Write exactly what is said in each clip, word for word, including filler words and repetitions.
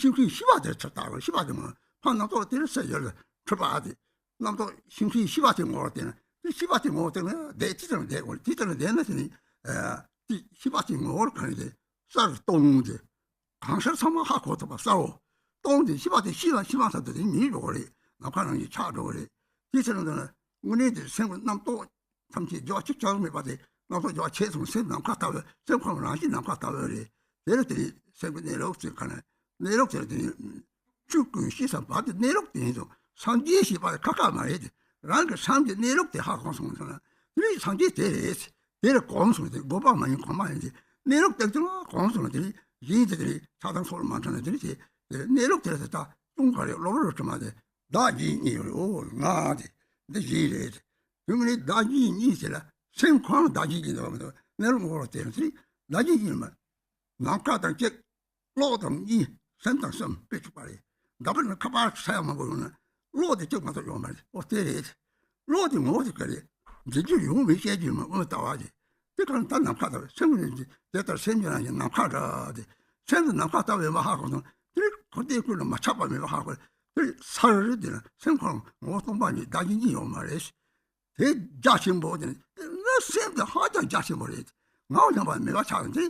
ཤིང་ཁུའི་ཤི་བ་དེ་ཚུར་ལྟ་བ། ཤི་བ་དེ་མ་ཕ་རྣམ་རྟོག་དེ་ལ་སད་ཡོད་ལ་འཁྲུལ་པ་དེ། རྣམ་རྟོག་ཤིང་ཁུའི་ཤི་བ་དེ་ངོ་བོར་བལྟས་ན་དེ་ཤི་བ་དེ་ངོ་བོར་བལྟས་ན་བསྡད་དེ་ཙམ་བསྡད་དགོས་རེད། དེ་ཙམ་བསྡད་ན་དེ་ནི་དེ་ཤི་བ་དེ་ངོ་བོར་གང་རེད། དེ་གསར་སྟོང་དེ། གང་ཤར་ཚང་མ་ཧ་གོ་ཐུབ་པ་གསར་བོ། སྟོང་དེ་ཤི་བ་དེ་ཤི་བ་ཤི་བ་ས་དེ་དེ་མིད་འགྲོ་གི་རེད། ནམ་མཁའ་རང་བཞིན་ཆགས་འགྲོ་གི་རེད། དེ་ཕྱིར་ན་དེ་ན་དངོས་གནས་དེ་སེམས་ཀྱི་རྣམ་རྟོག་ཐམས་ཅད་འཇོག་ཅིག་ཅར་མེད་པ་དེ། རྣམ་རྟོག་འཇོག་ཆེ་སོང་། སེམས་ནམ་མཁའ་ལྟ་བུ། སེམས་ཁམས་རང་བཞིན་ནམ་མཁའ་ལྟ་བུ་རེད། དེ་ལ་དེ་ནི་སེམས་ཀྱི་གནས་ལུགས་ཟེར་ག་ནས། གནས་ལུགས་དེ་ལ་དེ་ནི་ཆོས་ཀུན་ཤེས་སམ་བར་དེ་གནས་ལུགས་དེ་ཡིན་ཙང་སངས་རྒྱས་ཞེས་པ་ཁ་ཁ་མ་རེད་དེ། རང་གི་སེམས་ཀྱི་གནས་ལུགས་དེ་ཧ་གོ་སོང་ཟེར་ན་དེ་ནི་སངས་རྒྱས་དེ་རེད། དེ་ལ་གོམས་སོང་སྟེ་དགོས་པ་མ་ཡིན་གོམས་པ་ཡིན་ཏེ། གནས་ལུགས་དེ་ཚོ་ལ་གོམས་སོང་ན་དེ་ནི་གཞན་དེ་དེ་ནི་ཆགས་སྡང་ཚོར་མ་འཕྲད་ན་དེ་ནི་དེ་དེ་གནས་ལུགས་དེ་ལ་དེ་ལྟ་ཅུང་ག་རེ་ལོག་རོལ་དྲི་མ་དེ་བདག་གཞན་གཉིས་ཡོད་རེད། འོ་ང་དེ་འདི་གཞན་རེད། དེ་མིན་ནི་བདག་གཞན་གཉིས་ཟེར་ལ་སེམས་ཁོ་རང་བདག་གཞན་གཉིས་འདུག་མི་འདུག་གནས་ལུགས་ངོ་བོ་དེ་རེད། བདག་གཞན་གཉིས་མ་ནམ་མཁའ་དང་གཅིག་གློག་དང་གཉིས། སེམས་དང་གསུམ་དཔེ་བཅུག་པ་རེད། འདྲ་པར་ནི་ཁ་པར་ས་ཡ་མང་པོ་ཡོང་ན་གློག་དེ་གཅིག་མ་གཏོགས་ཡོང་མ་རེད། ཨོ་དེ་རེད། གློག་དེ་ངོ་བོ་དེ་ག་རེད། འཛིན་རྒྱུ་ཡོང་མིན་བཤད་རྒྱུ་མ་དབུ་མ་ལྟ་བ་རེད། དེ་ག་ནི་ད་ནམ་མཁའ་ལྟ་བུ་སེམས་ཀྱི་རང་བཞིན་དེ་ལྟར་སེམས་ཀྱི་རང་བཞིན་ནམ་མཁའ་འདྲ་སྟེ། སེམས་དེ་ནམ་མཁའ་ལྟ་བུ་ཡིན་པ་ཧ་གོ་སོང་། དེ་ཁོ་དེའི་ཀུན་ལ་མ་ཆགས་པ་མེད་པ་ཧ་གོ། དེ་སར་དེ་ན་སེམས་ཁོ་རང་ངོ་བོ་སྟོང་པ་ཉིད་བདག་གཞན་གཉིས་ཡོད་མ་རེད། དེ་རྒྱ་ཆེན་པོ་དེ་ནི་ང་སེམས་དེ་ཧ་ཅང་རྒྱ་ཆེན་པོ་རེད། ངའོ་སྙམ་པ་མེད་པ་ཆགས་ཏེ།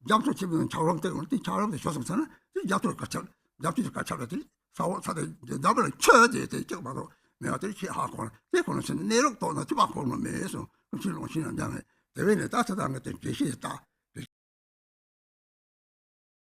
རྒྱ་མཚོ་ཆེན་པོའི་ཆགས་རོམ་སྟེ་ཡོང་དེ་ཆགས་རོམ་དེ་ཞོ་སོང་ཚར་ན་དེ་རྒྱ་མཚོ་ག་ཆགས། རྒྱ་མཚོ་ག་ཆགས་ལ་དེ་ས་འོག་ས་དེ་འདབ་ལ་ཆོས་དེ་དེ་གཅིག་མ་གཏོགས་མེད་པ་དེ་ཆེས་ཧ་གོ་ན་དེ་ཁོ་ན་ཕྱིན་གནས་ལུགས་རྟོགས་ན་ཐུབ་པ་གོ་ནོ་མེད་སོང་། ཀུན་ཤེས་ལོངས་ཤིང་ཡང་འདྲ་མེད། དེ་བས་ནས་ད་ཚེ་དང་ངེས་དེ་འགྲེལ་བཤད་ལྟ།